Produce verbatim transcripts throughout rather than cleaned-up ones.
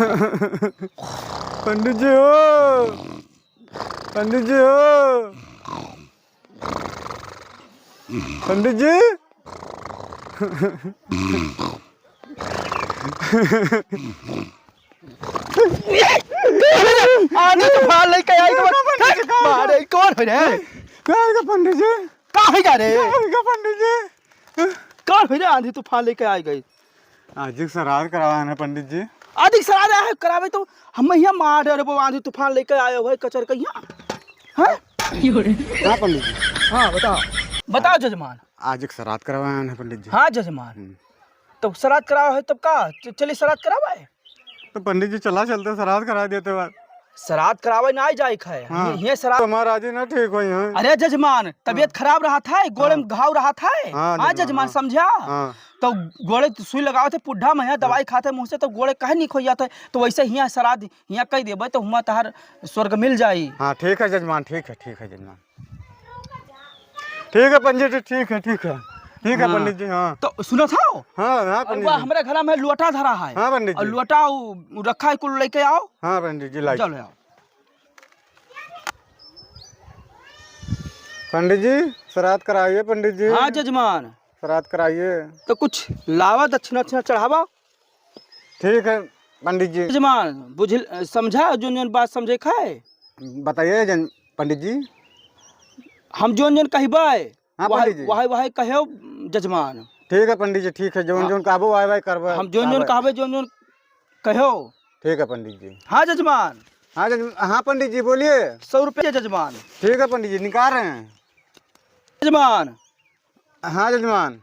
पंडित जी हो, पंडित जी हो, पंडित जी। आंधी तूफान लेके आई तो मारे, कौन हो रे? कौन का पंडित जी? का है का रे? कौन का पंडित जी? कौन हो रे, आंधी तूफान लेके आई गई? आज एक श्राद्ध करावा है ना पंडित जी। आज एक श्राद्ध आया है, करावे तो हम यहाँ मार डरबो, आंधी तूफान लेके आयो है कचर कहिया। हाँ? हाँ पंडित जी। हाँ, बताओ। बताओ जजमान। आज एक श्राद्ध करावा है ना पंडित जी। हाँ जजमान। हम्म। तो श्राद्ध करावा है तब का? च-, चली श्राद्ध करावा है। तो पंडित जी चला चलते श्राद्ध करा देते बार। श्राद्ध करावे ना आई जाए खाए। हाँ। ये, ये श्राद्ध तो हमारा जी ना ठीक होई है। अरे जजमान, तबियत हाँ। खराब रहा था, गोड़े में हाँ। घाव रहा था। हाँ, हाँ जजमान, जजमान, हाँ। समझा? हाँ। तो गोड़े सुई लगावत है, पुड्ढा में है, हाँ। दवाई खाते मुँह से, तो गोड़े काहे नहीं खोई जाते? तो वैसे हियाँ श्राद्ध, हियाँ कह देबे, तो हुआँ तहार स्वर्ग मिल जाई। हाँ, ठीक है जजमान, ठीक है, ठीक है जजमान। ठीक है पंडित जी, ठीक है, ठीक है। ठीक है हाँ। पंडित जी, हाँ। तो सुनो था? हाँ, हाँ और पंडित वह जी। हमारे घर में लोटा धरा है। हाँ पंडित और जी। लोटा उ, उ रखा है, कुल लेके आओ। हाँ पंडित जी, लाई। चलो आओ। पंडित जी, श्राद्ध कराइए पंडित जी। हाँ जजमान। श्राद्ध कराइए। तो कुछ लावा, दक्षिणा, दक्षिणा चढ़ावा। ठीक है पंडित जी। जजमान, बुझल, समझा, जोन जोन बात समझे खाए। बताइए जन, पंडित जी। हम जोन जोन कहबे, हाँ, वह, पंडित जी। वह, वह कहो जजमान। ठीक है पंडित जी, ठीक है, जोन हाँ। जोन कहबो, वह, वह करबे, हम जोन जोन कहबे। कहबे, जोन जोन कहो। ठीक है पंडित जी। हाँ जजमान। हाँ जज-, हाँ पंडित जी बोलिए। सौ रुपये जजमान। ठीक है पंडित जी, निकाल रहे हैं। जजमान। हाँ जजमान।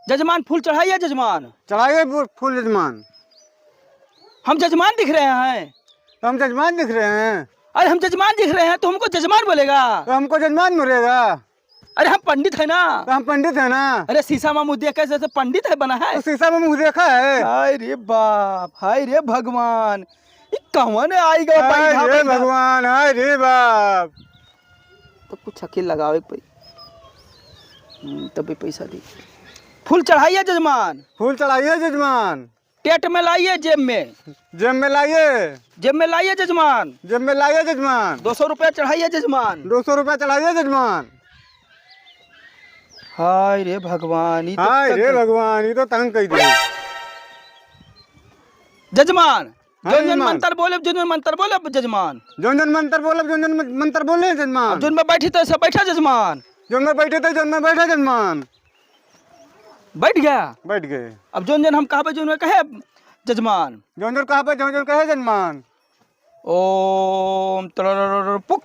जजमान, फूल चढ़ाइए जजमान। चढ़ाइए फू-, फूल जजमान। हम जजमान दिख रहे हैं? तो हम जजमान दिख रहे हैं। अरे हम जजमान दिख रहे हैं तो हमको जजमान बोलेगा? तो हमको जजमान बोलेगा? अरे हम पंडित है ना। तो हम पंडित है ना। अरे शीशा में मुँह देख के जैसे पंडित है बना है। तो शीशा में मुँह देखा है। हाय रे बाप, हाय रे भगवान, ई कौन आई गवा हाय बैठा रे बैठा? भगवान, हाय रे बाप। तो कुछ अकेल लगावे के पड़ी। हम्म, तभी पैसा दी। फूल चढ़ाइए जजमान। फूल चढ़ाइए जजमान। पेट में लाइए, जेब में। जेब में लाइए। जेब में लाइए जजमान। जेब में लाइए जजमान। दो सौ रुपया चढ़ाइए जजमान। दो सौ रुपया चढ़ाइए जजमान। हाय रे भगवान, ई तो हाय तंग रे कर भगवान, ई तो तंग कर दिया। जजमान, हाँ जौन जौन जजमान। मंत्र बोले, जौन जौन मंत्र बोले जजमान। जौन जौन मंत्र बोले, जौन जौन मंत्र बोले जजमान। अब जौन में बैठी तो सब बैठा जजमान। जौन में बैठे थे, जौन में बैठा जजमान। बैठ गया? बैठ गए। अब जौन जौन हम कहबे, जौन में कहे जजमान। जौन जौन कहबे, जौन जौन कहे जजमान। ओम तड़रररपुक।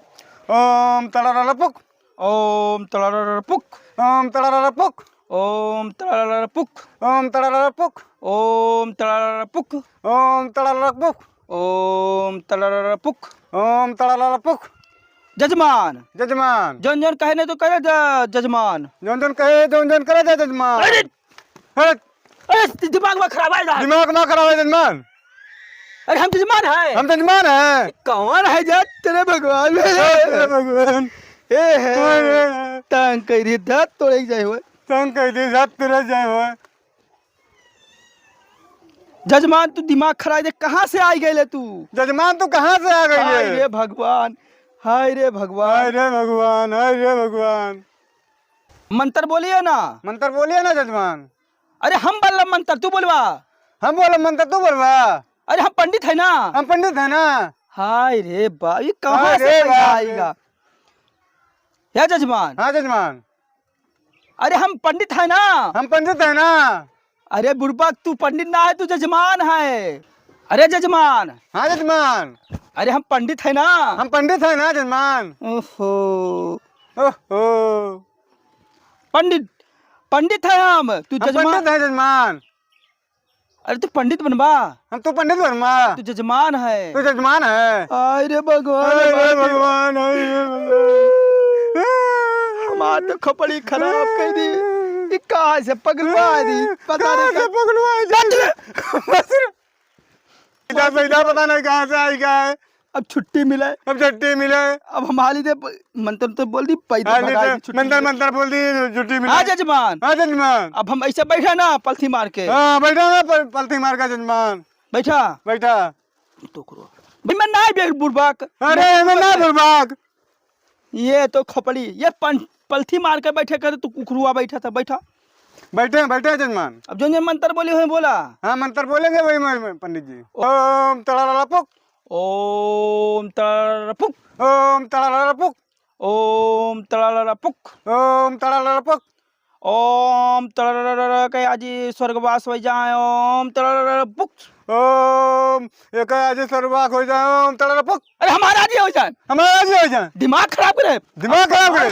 ओम तड़ररपुक। ओम तड़ररपुक। ओम तड़ररपुक। ओम तड़ररपुक। ओम तड़ररपुक। ओम तड़ररपुक। ओम तड़ररपुक। ओम तड़ररपुक। ओम तड़ररपुक। जजमान। जजमान। जौन जौन कहे नहीं तो करे ज-, जजमान। जौन जौन कहे, जौन जौन करे जा जजमान। अरे! अरे! अरे, दि-, दिमाग में खराब है इधर। दिमाग में खराब है जजमान। अरे, हम जजमान है। हम जजमान है। कौन है जा तेरे भगवान? अरे भगवान। ए है। अरे। तंग कह रही जात तोड़े जाए हुए। तंग कह रही जात तोड़े जाए हुए। जजमान, तू दिमाग खराब दे, कहाँ से आई गए ले तू? जजमान, तू कहाँ से आ गई हाय है? रे भगवान, हाय रे भगवान। हाय रे भगवान, हाय रे भगवान। मंत्र बोलिए ना। मंत्र बोलिए ना जजमान। अरे हम बोलब मंत्र, तू बोलबा। हम बोलब मंत्र, तू बोलबा। अरे हम पंडित है ना। हम पंडित है ना। हाय रे बा, ये कहाँ हाय से रे पैदा बाप रे। आएगा? या जजमान। हाँ जजमान। अरे हम पंडित है ना। हम पंडित है ना। अरे बुड़बक, तू पंडित ना है, तू जजमान है। अरे जजमान। हाँ जजमान। अरे हम पंडित है ना। हम पंडित है ना जजमान। ओहो। ओहो। पंडित, पंडित है हम, तू हम जजमान। पंडित है जजमान। अरे तू पंडित बनबा। हम तू पंडित बनबा। तू जजमान है। तू जजमान है। हाय रे भगवान, हाय रे भगवान, हाय रे भगवान। हमार तो खोपड़ी खराब कर दी। ई कहाँ से पगलवा दी? पता नहीं कहाँ से पगलवा दी। इधर से, इधर पता नहीं कहाँ से आई गया है। अब छुट्टी मिले। अब छुट्टी मिले। अब हम हाली दे प-, मंत्र तो बोल दी, पैदा हाली भगाई दे, छुट्टी मंत्र, मिले। मंत्र बोल दी, छुट्टी मिले। हाँ जजमान। हाँ जजमान। अब हम ऐसे बैठा ना पलथी मार के। हाँ, बैठा ना पल-, पलथी मार के जजमान। बैठा। बैठा। तू उखरुआ। भाई, मैं ना बे बुड़बक। अरे, मैं ना बुड़बक। ये तो खोपड़ी, ये पन-, पलथी मार के बैठे करे, तू उखरुआ बैठा था, बैठा। बैठे, बैठे जजमान। अब जो जो मंत्र बोले हुए बोला। हाँ, मंत्र बोलेंगे वही मैं, मैं पंडित जी। ओम तड़ारा पुक। ओम तड़ारा पुक। ओम तड़ारा पुक। ओम तड़ारा पुक। ओम तड़ारा पुक। ओम तड़ारा के आजी स्वर्गवास हो जाए। ओम तड़ारा पुक। ओम एक आजी स्वर्गवास हो जाए। ओम तड़ारा पुक। अरे हमारा आजी हो जाए। हमारा आजी हो जाए। दिमाग खराब करे। दिमाग खराब करे।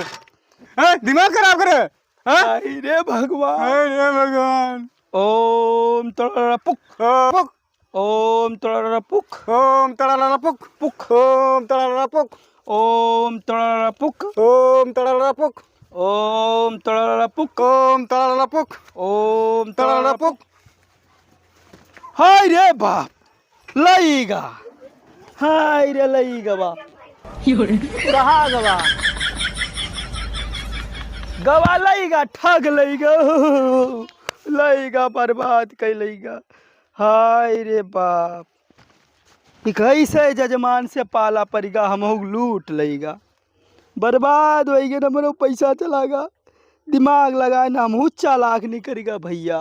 हैं? दिमाग खराब करे। हैं? हाय रे भगवान। हाय रे भगवान। ओम तड़ारा पुक। ओम पुक। ओम तड़ारा पुक। ओम तड़ारा पुक। पुक। ओम तड़ारा पुक। ओम तड़ारा पुक। ओम तड़ारा पुक। ओम तड़ारा पुक। ओम तड़ारा पुक। ओम तड़ारा पुक। हाय रे बाप, लईगा। हाय रे लईगा बा। कहाँ गवा? गवा लईगा, ठग लईगा। लईगा बर्बाद कई लईगा। हाय रे बाप, ई कैसे जजमान से पाला परिगा, हमहू लूट लईगा, बर्बाद होइगे, हमरो पैसा चलागा। दिमाग लगाए ना, हमहू चालाक निकरिगा भैया।